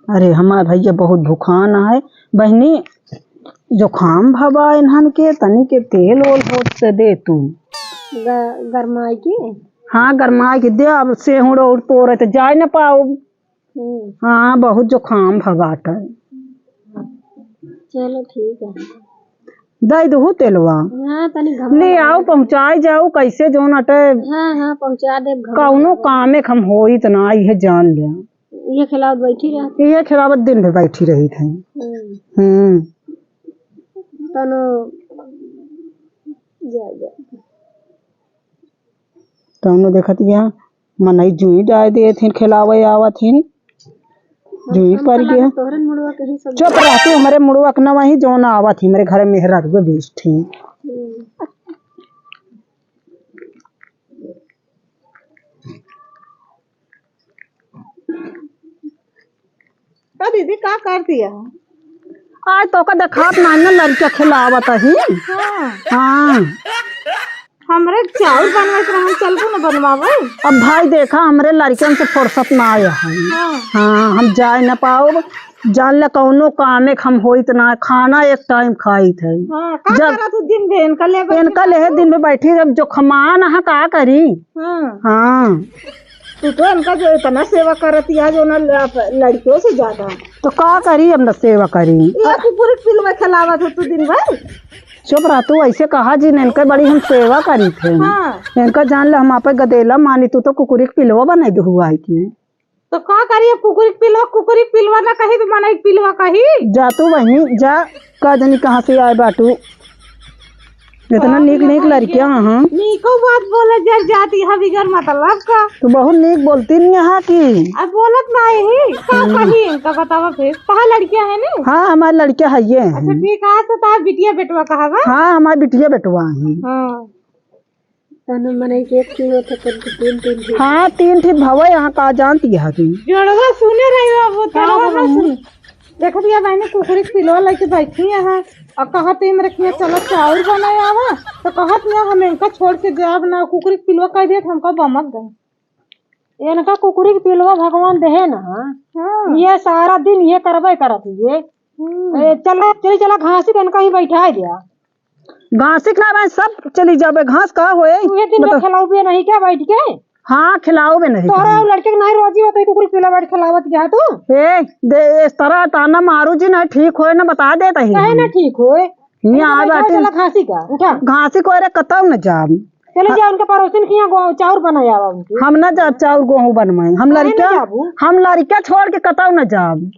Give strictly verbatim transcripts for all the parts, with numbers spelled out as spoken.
अरे हमार भइया बहुत भुखान है बहिनी, जुखाम भवा इन्हन के, तनी के तेल ओल होत से दे तू। ग-, गरमाई के? हाँ, गरमाई के दे, अब सेहुड़ और तोरे तो जाए न पाओ। हम्म। हाँ, बहुत जुखाम भवात है। चलो ठीक है। दे दहू तेलवा। हाँ, तनी घमा ले आओ, पहुँचाई जाओ, कैसे जोन अटे। हाँ, हाँ, पहुँचा देब, घमा कौनो देब। कामे खम होई त ना, इहे जान ले। इहे खिलावत बैठी रहत। इहे खिलावत दिन भर बैठी रही थे। हम्म। हम्म। तनो जा, जा। तौनो देखत गया, मनई जुई डाय देत हिन, खिलावे आवत हिन, जुई पर गया। तोहरे मुड़वा के ही सब। चुप रह तू, हमरे मुड़वा के ना वही जौन आवत ही, हमरे घर में मेहरारू बेचत ही। हम्म। का दीदी, का कर दिया? आज तोका देखात नाहीं ना, लड़किया खिलावत ही। हाँ। हाँ। हमरे चाउर बनवाइत रहन, चलबू न बनवावे? अब भाई देखा, हमरे लड़कियन से फुर्सत ना आया है। हाँ। हाँ, हम जाए न पाउब, जान ले कौनो कामे खम होइत ना, खाना एक टाइम खाइत है। हाँ, का जब करत हो दिन भर इनका ले बैठी इनका ले रहत हो? दिन में बैठी, जब जो खमान है का करी? हाँ। हाँ। तू तो इनका जो इतना सेवा करत या जो ना ल-, लड़कियों से ज्यादा। तो का करी, हम ना सेवा करी। ये कुकुर के पिलवा खिलावत हो तू दिन भर? चुप रह तू, ऐसे कहा जी, इनका बड़ी हम सेवा करी थे। हाँ। इनका जान ले, हम आपे गदेला मानी, तू तो कुकुरी के पिलवा बनाई दे हुआ है कि। तो का करी, अब कुकुरी के पिलवा, कुकुरी के पिलवा ना कही तो मनई के पिलवा कही। जा तू बहिनी, जा, का जानी कहाँ से आए बाटू। इतना नीक नीक लड़कियां हैं। नीको बात बोले जर जाती है बिगर मतलब का। तू बहुत नीक बोलती नहीं है कि। अब बोलत ना ही, का हम्म। कही इनका बतावा फिर। कहाँ लड़कियां हैं ने? हाँ, हमार लड़कियां है ये हैं। अच्छा ठीक है, तो तार बिटिया बेटवा कहा बा? हाँ, हमार बिटिया बेटवा है। हाँ। तनु मनई के एक चीज होत है, तनु के तीन, तीन चीज। हाँ, तीन चीज भवे यहाँ का जानती है तू। जोड़वा सुने रही बाबू, का तोड़वा ना बहन? सुने। देखो भैया, बहने कुकुरी के पिलवा लेके बैठी है, और कहत ही मेरे किया चलो चाउर बनाए आवा, तो कहत ना हम इनका छोड़ के जाब ना, कुकुरी के पिलवा कह दिया कि हमका बमक गए। इनका कुकुरी के पिलवा भगवान देहे ना, हाँ। ये सारा दिन ये करबे करत है ये। हम्म। ए, चला, चली चला घासी के इनका ही बैठाए दिया। घासी खिलावे सब चली जाबे, घास का होए? तू ये दिन में बताओ। खिलाऊ भी नहीं क्या बैठ के? हाँ, खिलाऊ भी नहीं तोहरा खिलाऊ। लड़के के नहीं रोजी होत है, कुकुर पीला बैठ खिलावत गया तू? ए, दे, इस तरह ताना मारू जी, नहीं ठीक होए ना, बता देत ही काहे हम। ना ठीक होए? हियाँ आ इनका बैठा बैठे। चला घासी का, उठा। घासी को रे कतौ न जाब। चले जा उनके पड़ोसिन के यहाँ गो-, चाउर बनाया हुआ उनके। हम ना जाब चाउर गोहूँ बनवाए। हम काहे ना लड़का, जाबू? हम लड़का छोड़ के कतौ न जाब।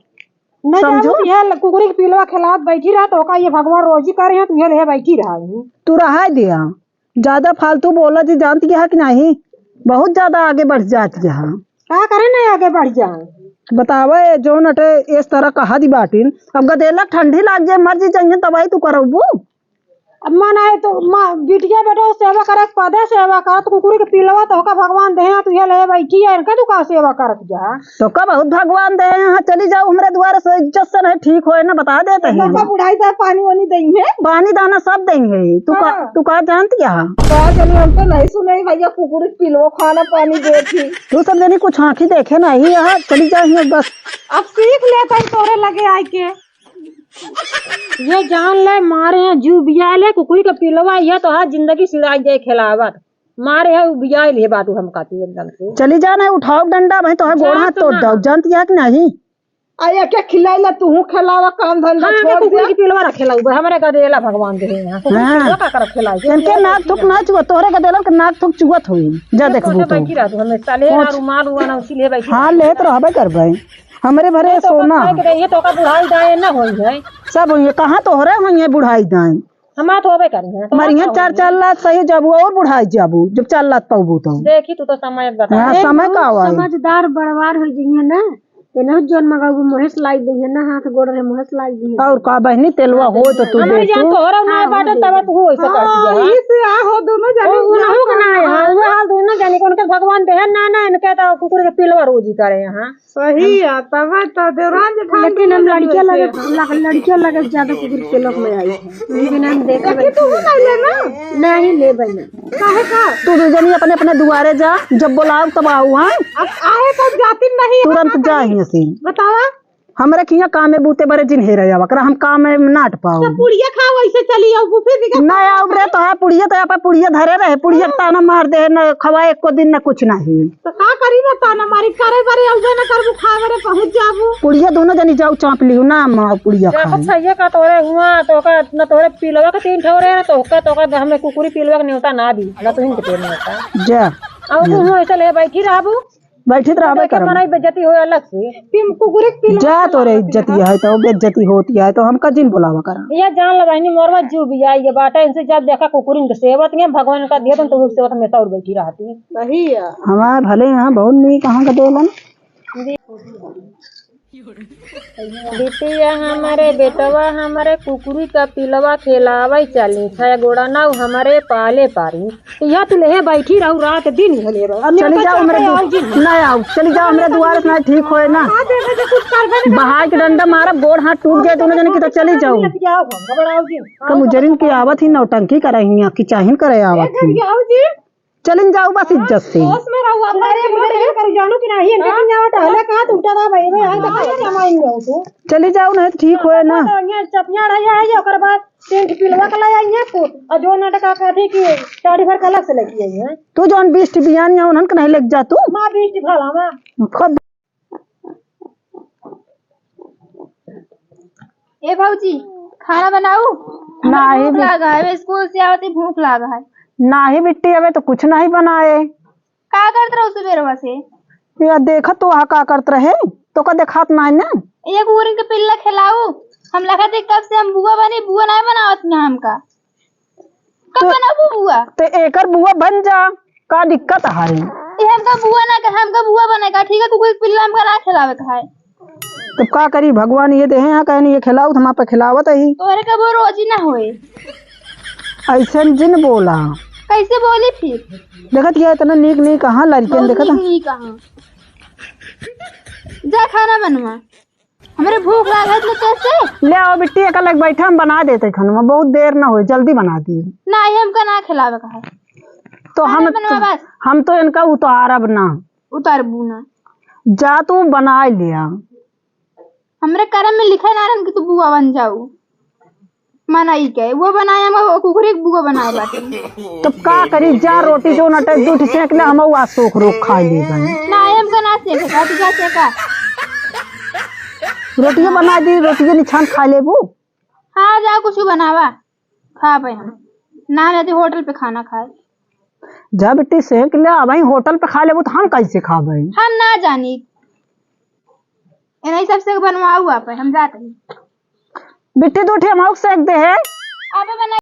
नहीं समझो? जाबू, यह ल-, कुकुरी के पिलवा खिलात बैठी रहा, तो का ये भगवान रोजी करे हैं, तो यह ले बैठी रहा है। तू रहा दिया, ज्यादा फालतू बोला जी, जानती है कि नहीं? बहुत ज्यादा आगे बढ़ जाती है। का करे नहीं आगे बढ़ जाए? बतावे, जो नटे इस तरह कहा दी बाटिन, अब गदेला ठंडी लाग जाए, मर जी जाइए, तबाही तू करबू। अब मन आए तो माँ, बिटिया बेटा सेवा करे, पदे सेवा करत, कुकुरी के पिलवा तो का भगवान दे, तू ये ले बैठी है, इनका तू का सेवा करत जा? तो का बहुत भगवान दे हैं, चली जाओ हमरे द्वार से, इज्जत से नहीं ठीक होए ना, बता देते हैं। तो का बुढ़ाई जाए, पानी वानी देंगे? पानी दाना सब देंगे। तू का, हाँ। तू का जानती है? का जानी, हम तो नहीं सुने भैया, कुकुर के पिलवा खाना पानी देती। तू सब जनी कुछ आँखी देखे नहीं, यहाँ चली जाए बस। अब सीख लेता है तोरे लगे आए के। ये जान ले, मारे हैं जू बिया ले, कुकुरी के पिलवा, ये तो है जिंदगी सिराज दे खिलावत। मारे है, उबियाइल है बाटू हमका तू एकदम से। चली जा ना, उठाओ डंडा, भाई तो है गोड़ हाथ तोड़ दो, जानती है कि नहीं? आ, ये क्या खिलाइला, तू हूँ खिलावा, काम धंधा हाँ, छोड़ कुकुर दे। की पिलवा रखे लाऊ, हमरे गदेला भगवान दे हैं यहाँ। कुकुर हाँ। पिलवा का कर खिलाई? इनके नाक थुक ना चुआ, तोहरे गदेला के नाक थुक चुअत होई। जा देखबू तो। बैठी रह तू, हमें तले ना रुमाल हुआ ना उसी ले बैठी। हाँ, लेत रहबे करबे। हमरे भरे तो सोना। ये तो का बुढ़ाई दाए ना होई है। सब होई है, कहाँ तोहरे होई है बुढ़ाई दाए? हमार तो होबे करी है, तो मरिहे चार चार लाख सही जाबू और बुढ़ाई जाबू, जब चार लाख पाबू तो। देखी तू तो समय बता। हाँ, समय का हुआ है? समझदार बड़वार हो जइहे ना, तेनहु जौन मगाऊ मोहेस लाई दइहे ना, हाथ गोड़ रहे मोहेस लाई दइहे। और का बहिनी, तेलवा हो तो तू हमारे दे जान तू। तोहरा ना हाँ, बाटे, हाँ, तब तू हो ऐसा कर दिया। हाँ, इसे आ हो दोनों जाने ओ, उनहु के ना है, हाँ, वो हाल दोनों जाने को उनके भगवान दे है ना, ना इनके तो कुकुर के पिलवा रोजी करे हैं। सही है, तब तो देवरान जेठान लेकिन हम दोनों लड़कियां जने लगे, वैसे। लग-, लड़कियां लगे ज्यादा कुकुर के लोग में आई है। लेकिन हम देख लेकिन तू नहीं लेना। नहीं लेबे ना। काहे का? तू दू जनी अपने, अपने दुआरे जा, जब बोलाओ तब आओ, हाँ? अब आए तो जाती नहीं है, तुरंत का जा करी? यहाँ से। बतावा। हमरे खिया कामे बूते बरे जिन हेरे आवा करा, हम कामे नाट पाऊ। तो पुड़िया खाओ, ऐसे चली आऊ, फिर भी ना आऊ रे, तो है पुड़िया तो यहाँ पे पुड़िया धरे रहे, पुड़िया ताना मार दे, न खवा एको दिन न कुछ नहीं। तो का करी ना, ताना मारी करे बरे, आऊ ना करबू, खाए बरे पहुँच जाबू। पुड़िया दोनों जनी जाऊ चाप लियो ना, माँ पुड़िया देखो खाए। सही है का तोरे हुआ, तो का न तोरे पिलवा के तीन ठो रहे ना, तो का, तो का हमें कुकुरी पिलवा के न्योता ना दी, ना तो इनके पेड़ में होता। जा। अब तू हुआ ऐसे ले बैठी रहबू। बैठित रहबे देखे करम। मनाई बेइज्जती होए अलग से। पिम-, कुकुरी के पिलवा जा के तोरे मारत इज्जती है। है तो बेइज्जती होती है तो हमका जिन बोलावा करा। ये जान ले बहिनी, मोरवा जू भी आई ये बाटा, इनसे जब देखा कुकुरी इनके सेवत है, भगवान का दिया तो सेवत में तो और बैठी रहती। सही है। हमार भले यहाँ बहुत नीक कहाँ का देलन। बिटिया हमरे, बेटवा हमरे, कुकुरी का पिलवा खेलावै चली, छह गोड़ा नाव हमरे पाले पारी। यहाँ तू लेहे बैठी रहू रात दिन, भले रहो। अब चली मेरे जाओ, बच्चा हमरे पे दु-, आओ जी। ना आओ, चली जाओ, हमरे दुआरे से ना ठीक होए ना। हाँ, देखो, तो कुछ करबे नहीं बहाई के डंडा मारब, गोड़ हाथ टूट जाए दोनों जने की, तो चली जाओ। लेके आओ, घबराओ जी। तो मुजरिन की आवत ही नौटंकी करे ही, की चाहिन करे आवत ही। आओ जी। चलिन जाऊ बस इज्जत से। होश में रहू, अपना अरे, रिमोट मोरे करू, जानू कि नहीं? इनके हाँ? कहीं जाओ, टहले कहाँ तू उठा था भाई, भाई, यहाँ तक कहाँ जमाइन जाऊ तू? चली जाऊ, नहीं तो ठीक होए ना। तो यहाँ चपिया रही है, ये ओकर बाद टेंट पिलवा के ले आई है तू, और जो नाटक का कहते कि टाड़ी भर कलक से लेके आई है। तू जौन बीस टी बियान या उन्हन के नहीं लेके जा तू। माँ बीस टी भला माँ। खूब ए भौजी, खाना बनाऊ? हमरा नाही भूख बे- लागा है, अबे स्कूल से आवत ही भूख लागा है। नाही बिट्टी, अबे तो कुछ नहीं बनाए। का करत रहू सुबेरवा से? या देखत तो वहाँ का करत रहे, तो का देखात नाही ना? एक उरिन के पिल्ला खिलाऊ, हम लगा थे कब से हम बुआ बनी, बुआ नहीं बनावत ना हमका। कब तो, बनाबू बुआ? ते एकर बुआ बन जा, का दिक्कत है? ए, हमका बुआ ना कहे, हमका बुआ बने का, ठीक है? कुकुर के पिल्ला हमका ना खिलावे का है। तब का करी, भगवान ये देहे हैं, कहनी ये खिलाओ, तो हम आप खिलावत ही। तोहरे कबो रोजी ना होए। ऐसे जिन बोला। कैसे बोली फिर? देखत ये इतना नीक नीक कहाँ लड़कियन बहुत देखत नीक है। नीक कहाँ। जा खाना बनवा। हमरे भूख लागत न कैसे? ले आओ बिट्टी, एक अलग बैठा, हम बना देते खाना, बहुत देर ना होई, जल्दी बना दिए। नाही, हमका ना खिलावे का है। तो हम खाना बनवा बस। हम तो इनका उतारब ना। उतारबू ना। जा तू बनाए लिया। हमरे करम में लिखा ना रहन कि तू बुआ बन जाऊ। मनई के, वो बनाए, हम वो कुकुरी के बुआ बनाए बाटे। तो का करी, जा रोटी जो नटे, दू ठी सेंक ले, हम आ सोख रोक खा ले गए। ना, हमका ना सेंके का, तू जा सेंका। रोटियो बना दी, रोटियो निछान खा लेबू। हाँ, जा कुछ बनावा, खा पाए हम। ना रहते होटल पे खाना खाए। जा बेटी सेंक ले, अब होटल पे खा लेबू तो हम कैसे खाबे? हम ना जानी। इन्हीं सबसे बनवाऊ आप, हम जाते हैं। बिट्टी दू ठी हमहू के सेंक दे है। अबे बना